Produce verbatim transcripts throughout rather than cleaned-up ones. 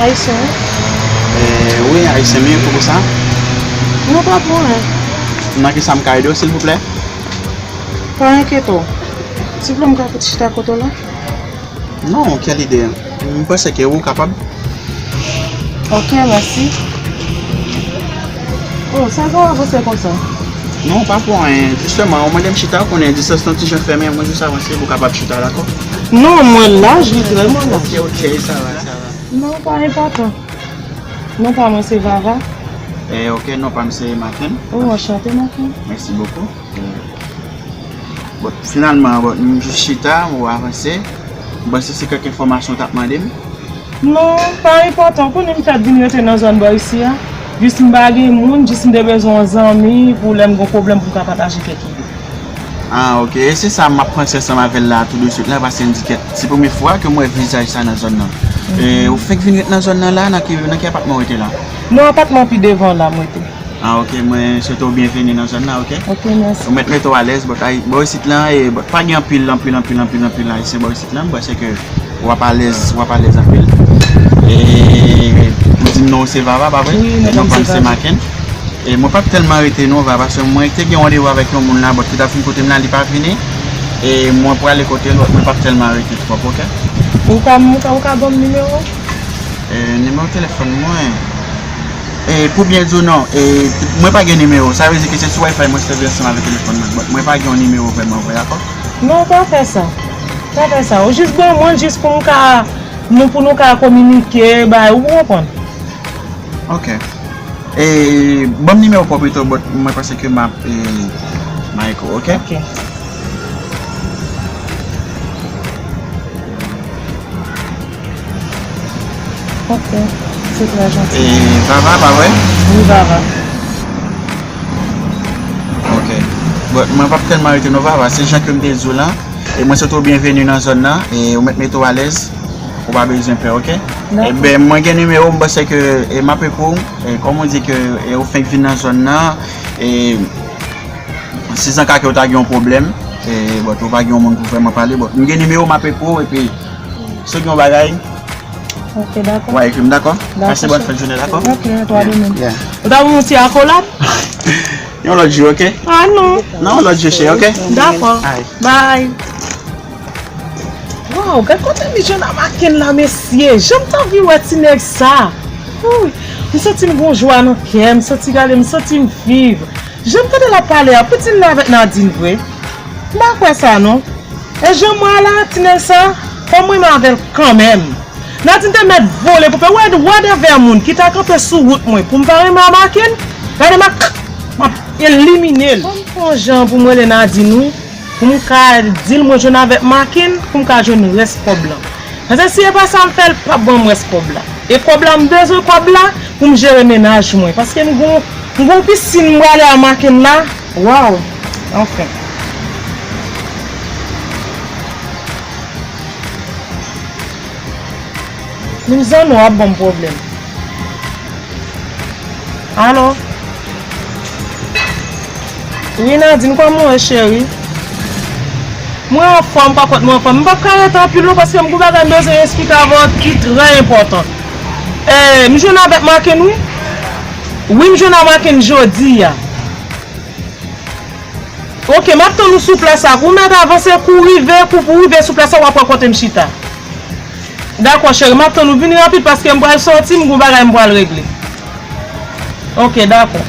Ayisyen, wi. Eh, wi, Ayisyen, men pou sa? Non, pa pou anyen. Nan ki sa m ka ede w, silvouplè? Pa enkyete w. Silvouplè, m ka fout chita kote w la? Non, kèl ide? M panse ke ou kapab. Ok, mèsi. Oh, sa ka avanse konsa? Non, pa pou anyen. Jisteman, ou mande m chita, ou konnen distans lan ti jan fèmen, mwen jis avanse pou w kapab chita, dakò? Non, mwen laj, li trè mwen laj. Ok, ok, sa va, sa va. Non, pa enpòtan. Non pa mwen se Vava. Eh, ok, non pa m se Maken. Oh, anchante, Maken. Mèsi bokou. Bon, finalman, bon, m jis chita, ou avanse. M panse se kèk enfòmasyon w t ap mande m. Non, pa enpòtan. Ou konnen m fèk vin rete nan zòn bò isi a. Jis m pa gen moun, jis m te bezwen yon zanmi pou lè m gen pwoblèm pou m ka pataje kèk ide. Ah, ok. E se sa m ap panse ansanm avè l la, tou de swit la, paske m di kèt. Se premye fwa ke m wè vizaj sa nan zòn nan. E, ou fèk vin ret nan zòn nan la, nan ki, nan ki apatman w rete la? Non, apatman pi devan la, m rete. Ah, ok, mwen swete w byenveni nan zòn nan, ok? Ok, mèsi. Ou mèt mete w alèz, but, ay, bò isit lan, e, but, pa gen anpil, anpil, anpil, anpil, anpil Ayisyen bò isit lan, m panse ke w ap alèz, w ap alèz anpil. E, ou di m non w se Vava, pa vre? Wi, e non pa m se Maken. E, mwen p ap tèlman rete non, Vava, paske mwen te gen randevou avèk yon moun la, but, ki t ap vin kote m la, li pa vini. E, mwen prale kote l, but, mwen p ap tèlman rete twòp, ok? Ou ka, ou ka, ou ka ban m nimewo? E, nimewo telefòn mwen. E, pou byen di w non, e, mwen pa gen nimewo. Sa vle di ke se sou Wi-Fi mwen sèvi ansanm avèk telefòn mwen. But mwen pa gen yon nimewo vrèman vre, dakò? Non, pa fè sa. Pa fè sa. Ou jis ban mwen l jis pou m ka, nou, pou nou ka kominike, bay, ou konprann? Ok. E, ban m nimewo pa w pito, but mwen panse ke m ap, e, m a eko, ok? Ok. Ok, se trè janti. E, Vava, pa vre? Wi, Vava. Ok. Bon, mwen p ap tèlman rete non, Vava. Se jan ke m te di w lan. E mwen swete w byenveni nan zòn nan. E ou mèt mete w alèz. Ou pa bezwen pè, ok? Dakò. Eben, mwen gen nimewo w, m panse ke, e, m ap eko w. E, kòm ou di ke, e, ou fenk vin nan zòn nan. E, si san ka ke w ta gen yon pwoblèm, e, but, ou pa gen yon moun pou vrèman pale, but, m gen nimewo w, m ap eko w, epi, si w gen yon bagay, Ok, dakò. W a ekri m, dakò? Dakò, cheri. Pase bòn fen jounen, dakò? Ok, twa de menm. Yeah. Ou ta ban m yon ti akolad? Yon lòt jou, ok? Ah, non. Non, yon lòt jou, cheri, ok? Dakò. Ay. Bye. Waw, gad kote m jwenn a Maken la, mesye. Jan m t anvi wè ti nèg sa. Wouy, m santi m gon jwa nan kè m, m santi gade, m santi m viv. Jan m tande l ap pale a, pou di l la avèk Nadine vre. M pa kwè sa, non. E jan m wè la, ti nèg sa, fò m renmen avè l kanmenm. Nadine te mèt vole pou fè wad, wad avè moun ki ta kanpe sou wout mwen pou m pa renmen a Maken. Gade m ap, m ap elimine l. Fò m fè yon jan pou m rele Nadine, wi. Pou m ka di l mwen jwenn avèk Maken, pou m ka jwenn rès kòb lan. Paske si e pa sa m fè, l p ap ban m rès kòb la. E kòb la, m bezwen kòb la pou m jere mennaj mwen. Paske m gon, m gon pisin m prale a Maken la. Waw! Anfen. Menm zanno ap ban m pwoblèm. Alo? Wi, Nadine, kòman w ye, cheri? Mwen anfòm, pa kont mwen anfòm. M p ap ka rete anpil non, paske m gon bagay m bezwen eksplike avè w ki trè enpòtan. E, m jwenn avèk Maken, wi. Wi, m jwenn a Maken jodi a. Ok, m ap tann ou sou plas la. Kou w mèt avanse, kou w rive, kou pou w rive sou plas la, w ap wè kote m chita. Dakò, cheri, m ap tann ou. Vin rapid paske m pral sòti, m gon bagay m pral regle. Ok, dakò.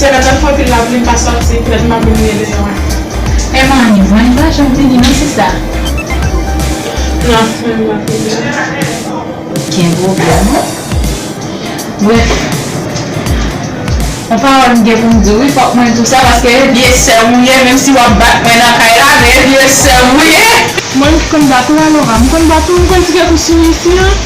Lè m ap fè anpil la, vle m pa sòti, lè m ap vin rele yo. E mwen, mwen pa janm vini non sista. Non, mwen pa vini. Gen pwoblèm non. Brèf. Yon pawòl m gen pou m di w wi, fòk mwen di w sa, paske e vye sè m ou ye, menm si w ap bat mwen nan kay la, men e vye sè m ou ye. Mwen m konn bat ou, alora, m konn bat ou, m konn tire kou sou ou isi an.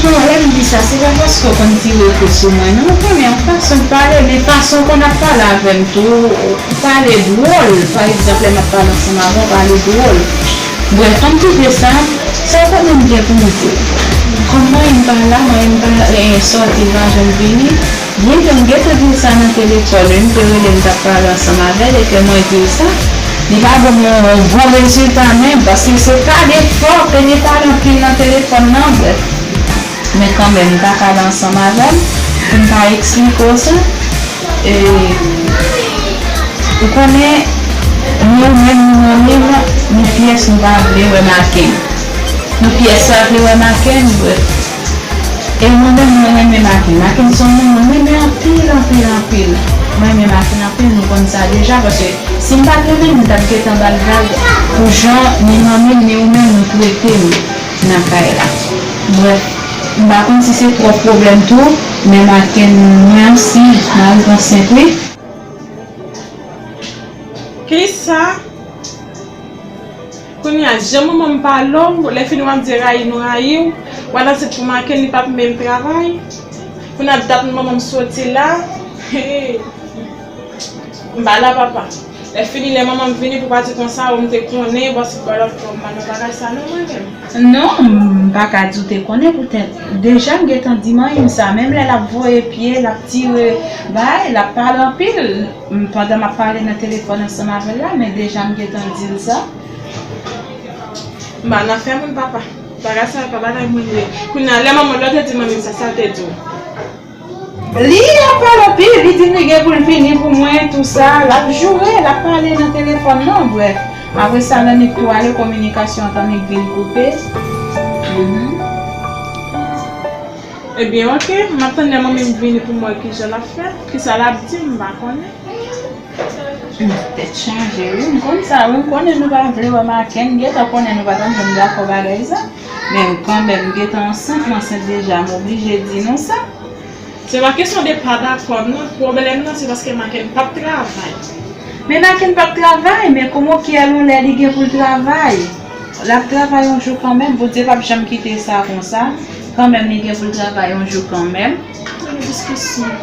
Non, lè m di sa, se pa paske w konn tire kou sou mwen non, ou konnen yon fason w pale, men fason w konn ap pale avè m tou, ou pale dwòl. Pa egzanp, lè m ap pale ansanm avè w, ou pale dwòl. Brèf, ann kite sa, sa w konnen m gen pou m di w. Kòm mwen menm m pa la, mwen menm m pa, eh, sòti, m pa janm vini. Byenke m gentan di l sa nan telefòn wi, m te rele, m t ap pale ansanm avè l, e ke mwen di l sa. Li pa ban m yon bon rezilta menm, paske se pale fò, ke li pale anpil nan telefòn nan, brèf. Men kanmenm, m ta pale ansanm avè l, pou m ta eksplike w sa. E, ou konnen, ni ou menm, ni manmi m, ni pyès nou pa vle wè Maken. Ni pyès pa vle wè Maken, brèf. E mwen menm, mwen renmen Maken. Maken se yon moun mwen renmen anpil, anpil, anpil. Mwen renmen Maken anpil, nou konn sa deja, paske si m pa t renmen l, m t ap gentan ba l vag pou jan ni manmi m, ni ou menm nou trete m nan kay la. Brèf, m pa konn si se twòp pwoblèm tou, men Maken, mèsi, m arive ansent wi. Kisa? Kounye a, jan manman m pale w, lè fini w ap di rayi nou rayi w, w al ansent pou Maken, li p ap menm travay. Kounye a, dat manman m soti la, hey, m pa la, papa. Lè fini, lè manman m vini pou pati konsa, ou m te konnen, bòs bòlòt kòm pa nan bagay sa, non, mwen menm. Non, m pa ka di w te konnen, poutèt deja m gentan di manmi m sa, menm lè l ap voye pye, l ap tire bagay, l ap pale anpil. M, pandan m ap pale nan telefòn ansanm avè l la, men deja m gentan di l sa. M pa nan afè moun, papa. Bagay sa yo pa bagay moun ye. Kounye a, lè manman, lè w te di manmi m sa, sa l te di w? Li ap pale anpil, li di m li gen pou l vini pou mwen, tou sa. L ap joure, l ap pale nan telefòn nan, brèf. Apre sa, lè nèg tou ale, kominikasyon an t annik vin koupe. Mhm. Ebyen, oke, m ap tann lè manmi m vini pou m wè kijan l ap fè, kisa l ap di m, m pa konnen. Hmm, tèt chaje, wi, m konn sa, wi, m konnen nou pa vle wè Maken, m gentan konnen nou pa t ap janm dakò bagay sa, men kanmenm, m gentan ansent, m ansent deja, m oblije di nou sa. Se pa kesyon de pa dakò, non, pwoblèm nan, se paske Maken p ap travay. Men Maken p ap travay, men kòman ki èl yon lè li gen pou l travay? L ap travay yon jou kanmenm, Bondye p ap janm kite sa konsa. Kanmenm, li gen pou l travay yon jou kanmenm. Nan diskisyon.